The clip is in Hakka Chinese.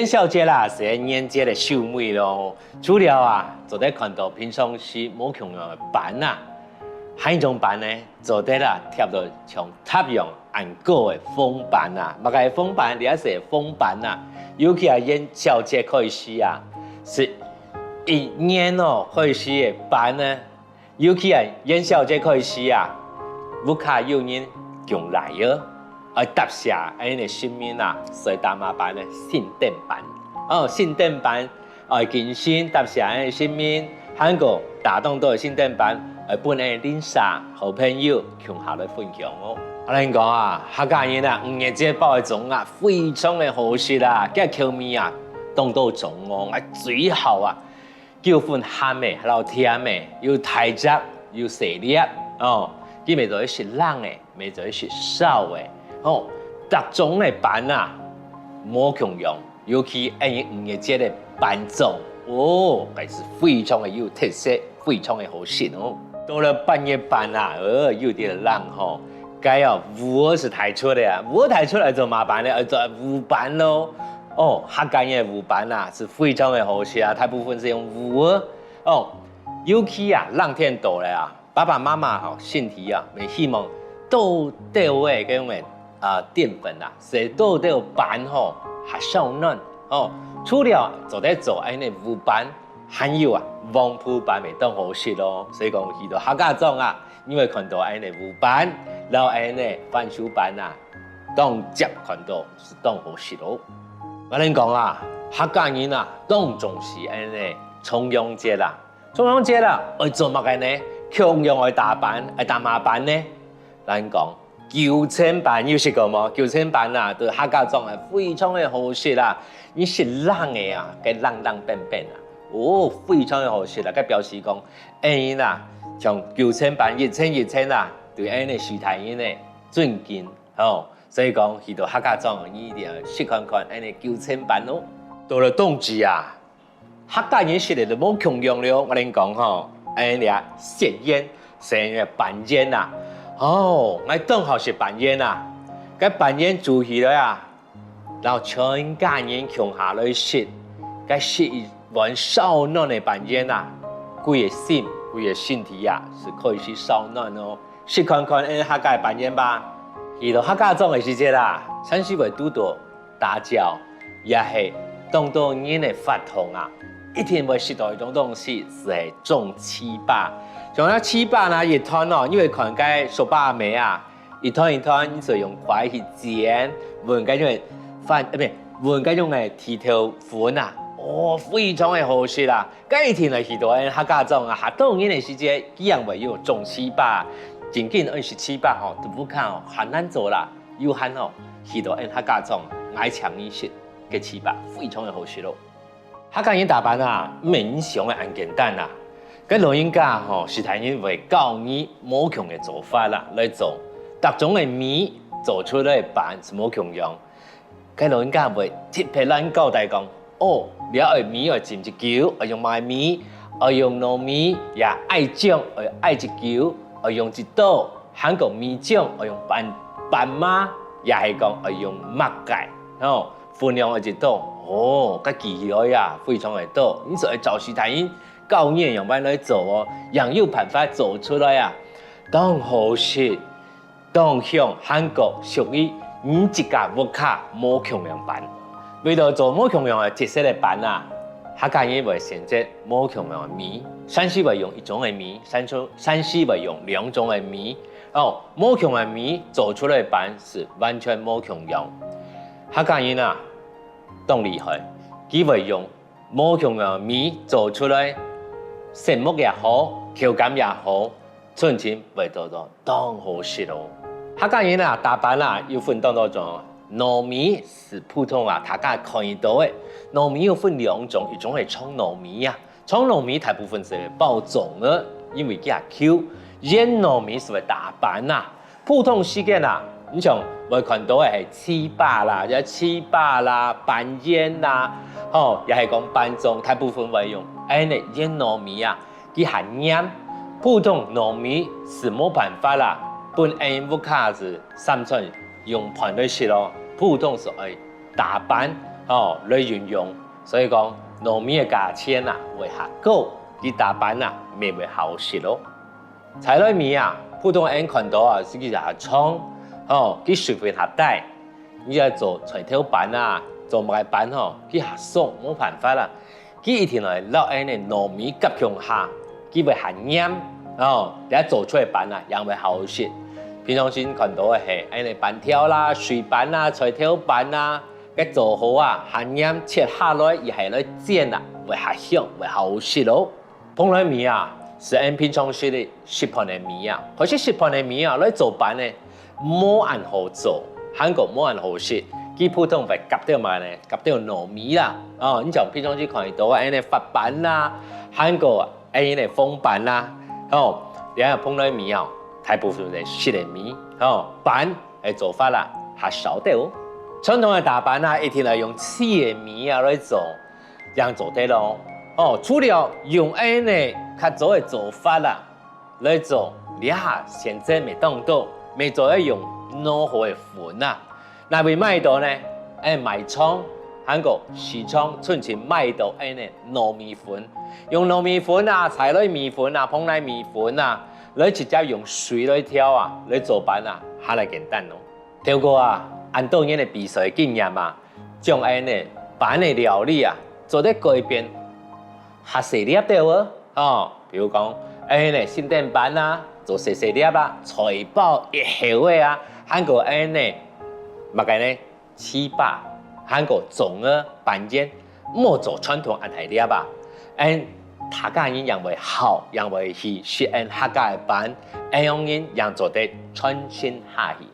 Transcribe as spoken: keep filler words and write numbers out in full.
小姐啦，係年節个秀美咯。除了啊，做得看到平常時無共樣个斑啊，還有一種斑呢，做得啦，貼到像太陽恁高个紅斑啊。麼个紅斑？這係紅斑啊。尤其啊，元宵節開始啊，係一年哦開始个斑呢。 尤其啊，元宵節開始啊，屋下有人降倈仔，愛答謝恁呢神明啊，所以打麼个斑呢？聖誕斑。哦，聖誕斑，愛敬神答謝恁呢神明，還過打當多个聖誕斑，愛分恁呢鄰舍、好朋友共下來分享哦。𠊎同你講啊，客家人啊，五月節包个粽啊，非常个好食啊，該口味啊，當多種哦，𠊎最好啊， 九分鹹个摎甜个，有大隻，有細粒，哦，佢乜做得食冷个，乜做得食燒个，哦，逐種个斑啊，無共樣，尤其恁呢五月節个斑粽，哦，該係非常个有特色，非常个好食哦。到了八月半啊，呃，有點冷吼，該啊，芋仔係大出个啊，芋仔大出來做麼个斑呢？愛做芋斑咯。 哦，客家人个芋斑啊，係非常个好食啊，大部分係用芋仔。哦，尤其啊，冷天到了啊，爸爸媽媽吼，身體啊，乜希望多兜个該種个啊澱粉啊，食多兜斑吼，較燒暖。哦，除了做得做恁呢芋斑，還有啊，黃瓠斑乜當好食咯。所以講，去到客家庄啊，你會看到恁呢芋斑，摎恁呢番薯斑啊，當輒看到。 係當好食哦。𠊎同你講啊，客家人啊，當重視恁呢重陽節啦。重陽節啦，愛做麼个呢？共樣愛打斑，愛打麼个斑呢？𠊎同你講，九層斑有食過無？九層斑啊，在客家庄啊，非常个好食啊。你食冷个啊，該冷冷冰冰啊，哦，非常个好食啊。該表示講，恁呢啊，像九層斑一層一層啊，對恁呢序大人呢尊敬。 哦，所以講去到客家庄，你一定愛食看看恁呢九層斑哦。到了冬至啊，客家人食个都無共樣了。𠊎同你講吼，恁呢啊，雪圓，雪圓个斑圓啊，哦，𠊎當好食斑圓啊。該斑圓煮起來啊，摎全家人共下來食，該食一碗燒暖个斑圓啊，歸个心，歸个身體啊，係開始燒暖哦。 食看看𠊎客家个斑圓吧。去到客家庄个時節啊，常時會堵到打醮，也係當多人个活動啊，一定會食到一種東西，係種粢粑。像該粢粑呢，一團哦，你會看該手把妹啊，一團一團，你就用筷去剪，搵該種个飯，呃，毋係，搵該種个地豆粉啊，哦，非常个好食啊。 該一定愛去到𠊎客家庄啊，較多人个時節，佢樣會有種粢粑。正經愛食粢粑吼，在屋下吼，較難做啦。有閒吼，去到𠊎客家庄，𠊎請你食个粢粑，非常个好食咯。客家人打斑啊，毋係你想个恁簡單啊。該老人家吼，序大人會教你無共个做法啦，來做。逐種个米做出來个斑係無共樣。 該老人家會特別來交代講：「哦，這愛米愛浸幾久，愛用麼个米，愛用糯米，也愛漿愛愛幾久，愛用幾多，還過米漿愛用斑斑嗎？也係講愛用麼个？吼，分量愛幾多？」哦，該記起來啊，非常个多。你就愛照序大人教你个樣般來做哦，正有辦法做出來啊，當好食。 當香還過屬於你自家屋下無共樣个斑。為了做無共樣个特色个斑啊，客家人會選擇無共樣个米，常時會用一種个米，常時常時會用兩種个米。哦，無共樣个米做出來个斑係完全無共樣。客家人啊，當厲害，佢會用 無共樣个米做出來，色目也好，口感也好，真正會做到當好食哦。客家人啊，打斑啊，有分當多種。糯米係普通啊，大家看得到个。糯米有分兩種，一種係長糯米啊，長糯米大部分係包粽个，因為佢較Q。圓糯米係會打斑啊， 普通時間啊，你像會看到个係粢粑啦，也粢粑啦、斑圓啦，吼，也係講斑粽，大部分會用恁呢圓糯米啊，佢較黏。普通糯米係無辦法啦，分𠊎屋下係三餐用飯來食咯，普通係愛打斑，吼，來運用。所以講，糯米个價錢啊會較高，佢打粄啊乜會較好食囉。在來米啊，普通人看著啊係佢較長，吼，佢水分較大，你愛做菜頭粄啊，做麼个粄吼，佢較鬆，無辦法啦。佢一定愛落恁呢糯米夾共下，佢會較黏，吼，這做出來粄啊，正會較好食。平常時看著个係恁呢粄條啦、水粄啊、菜頭粄啊，該做好啊，較黏切下來，佢還來煎啊，會較香，會較好食囉。蓬萊米啊，係𫣆平常時个食飯个米啊，可是食飯个米啊，來做粄呢，無恁好做，還過無恁好食。佢普通會夾兜麼个呢？夾兜糯米啦，哦，你像平常時看著个恁呢發粄啦，還過恁呢封粄啦，吼，這蓬萊米啊，大部分係食个米，吼，粄个做法啦，較少兜。傳統个打粄啊，一定愛用秸个米啊來做，正做得囉。哦，除了用恁呢較早个做法啦， 來做，這下現在乜當多，乜做得用糯米个粉啊。哪位買著呢？哎，賣場，還過市場，賰賰買著恁呢糯米粉。用糯米粉啊，在來米粉啊，蓬萊米粉啊，來直接用水來調啊，來做粄啊，較來簡單囉。透過啊，恁多年个比賽經驗啊， 將恁呢粄个料理啊，做得改變較細粒兜仔，吼，比如講，恁呢聖誕粄啊，做細細粒啊，菜包一口仔啊，還過恁呢，麼个呢，粢粑，還過粽仔、粄圓，莫做傳統恁大粒啊，恁大家人正會好，正會去食恁客家个粄，恁樣人正做得傳承下去。